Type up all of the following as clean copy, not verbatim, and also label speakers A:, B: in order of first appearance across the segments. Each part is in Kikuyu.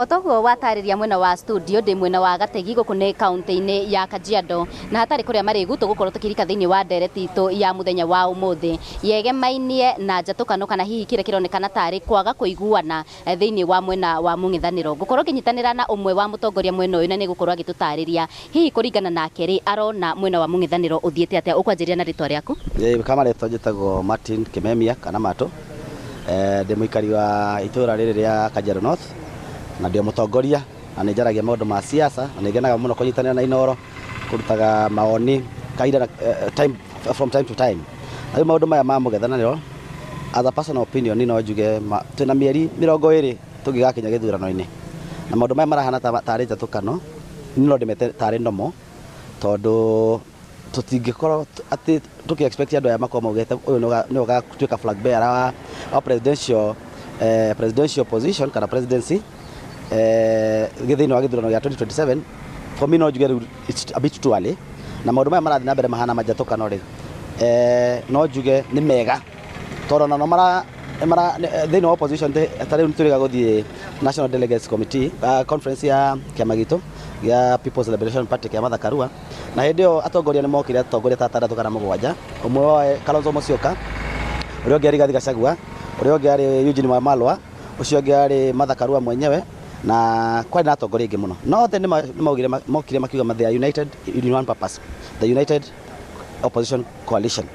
A: Toguo watarĩria mwena wa studio, ndĩ mwena wa Gategi, gũkũ nĩ kaunti-inĩ ya Kajiado, na hatarĩ kũrĩa marĩgu tũgũkorwo tũkĩrika thĩinĩ wa ndereti itũ ya mũthenya wa ũmũthĩ yegemainie na njatũkano kana hihi kĩrĩa kĩronekana tarĩ kwaga kũiguana thĩinĩ wa mwena wa mũng'ethanĩro. Ngũkorwo ngĩnyitanĩra na ũmwe wa mũtongoria mwena ũyũ na nĩ gũkorwo agĩtũtarĩria hihi kũringana nake rĩ, arona mwena wa mũng'ethanĩro ũthiĩte atĩa. Ũkwanjĩrĩria na rĩtwa rĩaku.
B: Kama rĩtwa njĩtagwo Martin Kimemia kana Matũ. Ndĩ mũikari wa itũra rĩrĩ rĩa Kajiado North na ndĩ mũtongoria na nĩ njaragia maũndũ ma siasa na nĩ ngenaga mũno kũnyitanĩra na Inooro kũrutaga mawoni kahinda na time, from time to time. Na rĩu maũndũ maya ma mũng'ethanĩro, as a personal opinion, no njuge twĩna mĩeri 20 tũngĩgakinya gĩthurano-inĩ, na maũndũ maya marahana tarĩ njatũkano, no ndĩmete tarĩ normal, tondũ tũtingĩkorwo atĩ tũkĩ expect andũ aya makorwo maugĩte ũyũ nĩwe ũgatuĩka flag bearer wa presidential position kana presidency thĩinĩ wa gĩthurano gĩa 2027. For me, no njuge rĩu it's a bit too early, na maũndũ maya marathiĩ na mbere mahana majatũkano rĩ, no njuge nĩ mega tondũ ona no mara mara thĩinĩ wa opposition ta rĩu nĩtũrĩga gũthiĩ National Delegates Committee conference ya kĩama gitũ gĩa People's Liberation Party kĩa Martha Karua, na hĩndĩ ĩyo atongoria nĩ mokire, atongoria ta atandatũ kana mũgwanja, ũmwe wao Kalonzo Musyoka, ũrĩa ũngĩ Rigathi Gachagua, ũrĩa ũngĩ arĩ Eugene Wamalwa, ũcio ũngĩ arĩ Martha Karua mwenyewe, na kwarĩ na atongoria aingĩ mũno, no othe nĩ maugire, mokire makiuga they are united in one purpose, the United Opposition Coalition.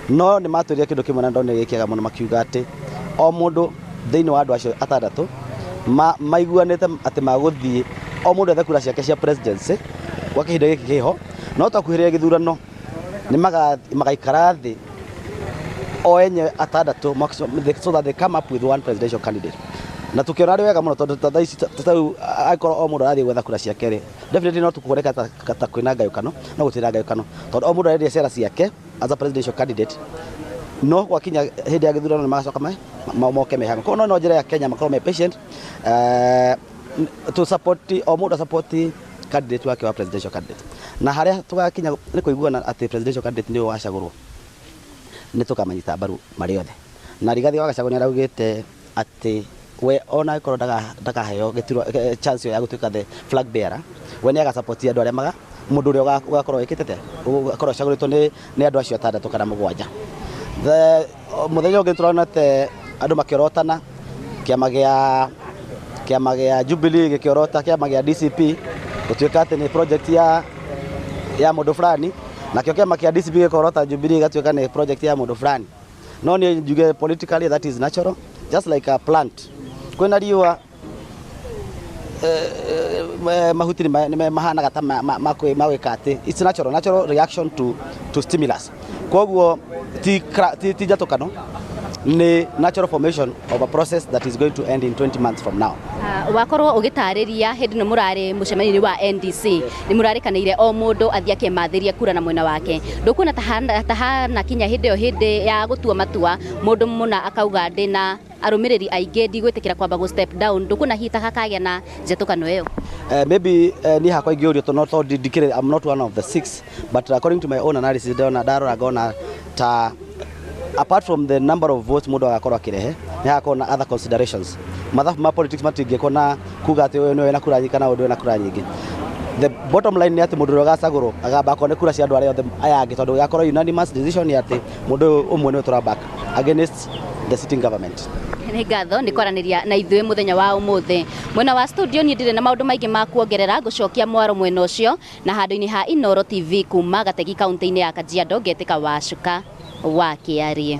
B: No nĩ matwĩrire kĩndũ kĩmwe na ndonire gĩkĩega mũno, makiuga atĩ o mũndũ thĩinĩ wa andũ acio atandatũ maiguanĩte atĩ magũthiĩ o mũndũ ethe kura ciake cia presidency gwa kĩhinda gĩkĩ kĩho, no twakuhĩrĩria gĩthurano nĩ magaikara thĩ o enye atandatũ so that they come up with one presidential candidate. Na tukiona arĩ wega mũno, tondũ ta thaa ici ta rĩu angĩkorwo o mũndũ arathiĩ gwetha kura ciake rĩ, definitely no tũkuoneka ta kwĩna ngayũkano, no gũtirĩ na ngayũkano, tondũ o mũndũ arendia cera ciake as a presidential candidate, no gwakinya hĩndĩ ya gĩthurano nĩ magacoka moke me hamwe. Koguo no njĩra ya Kenya makorwo me patient, to support, o mũndũ support candidate wake wa presidential candidate, na harĩa tũgakinya nĩ kũiguana atĩ presidential candidate nĩwe wacagũrwo, nĩ tũkamanyita mbaru marĩ othe. Na Rigathi wa Gachagua nĩ araugĩte atĩ we ona angĩkorwo ndakaheo gĩturwa, chance ĩyo ya gũtuĩka the flag bearer, we nĩ agasupport andũ arĩa maga mũndũ ũrĩa ũgakorwo wĩkĩte atĩa, ũgakorwo ũcagũrĩtwo nĩ andũ acio atandatũ kana mũgwanja. Mũthenya ũngĩ tũronete andũ makĩorotana, kĩama gĩa Jubilee gĩkĩorota kĩama gĩa DCP gũtuĩka atĩ nĩ project ya mũndũ fulani, nakĩo kĩama kĩa DCP gĩkorota Jubilee gĩgatuĩka nĩ project ya mũndũ fulani. No niĩ njuge politically that is natural, just like a plant. Kwĩna riũa, mahuti nĩ mahanaga ta magwĩka atĩ it's natural reaction to stimulus. Koguo ti njatũkano, nĩ natural formation of a process that is going to end in 20 months from now.
A: Wakorwo ũgĩtarĩria hĩndĩ ĩno mũrarĩ mũcemanio-inĩ wa NDC nĩ mũrarĩkanĩire o mũndũ athiĩ akemathĩria kura na mwena wake. Ndũkuona ta hana kinya hĩndĩ ĩyo, hĩndĩ ya gũtua matua, mũndũ mũna akauga ndĩna arũmĩrĩri aingĩ, ndigwĩtĩkĩra kwamba gũ step down? Ndũkuona hihi ta hakagĩa na njatũkano ĩyo?
B: Maybe niĩ hakwa ingĩũrio, to not ndikĩrĩ, I'm not one of the six, but according to my own analysis, ndona ndarora ngona ta apart from the number of votes mũndũ agakorwo akĩrehe, nĩ hagakorwo na other considerations. Mathabu ma politics matingĩkwo na kuga atĩ ũyũ nĩwe na kura nyingĩ kana ũyũ nĩwe na kura nyingĩ. The bottom line nĩ atĩ mũndũ ũrĩa ũgacagũrwo agamba akorwo nĩ kura cia andũ arĩa othe aya angĩ, tondũ gakorwo unanimous decision nĩ atĩ mũndũ ũyũ ũmwe nĩwe tũraback against the sitting government.
A: Nĩ ngatho nĩ kwaranĩria na ithuĩ mũthenya wa ũmũthĩ. Mwena wa studio, niĩ ndirĩ na maũndũ maingĩ ma kuongerera, ngũcokia mwaro mwena ũcio, na handũ-inĩ ha Inooro TV kuma Gategi, kaunti-inĩ ya Kajiado, ngetĩka Wacuka wa Kĩarie.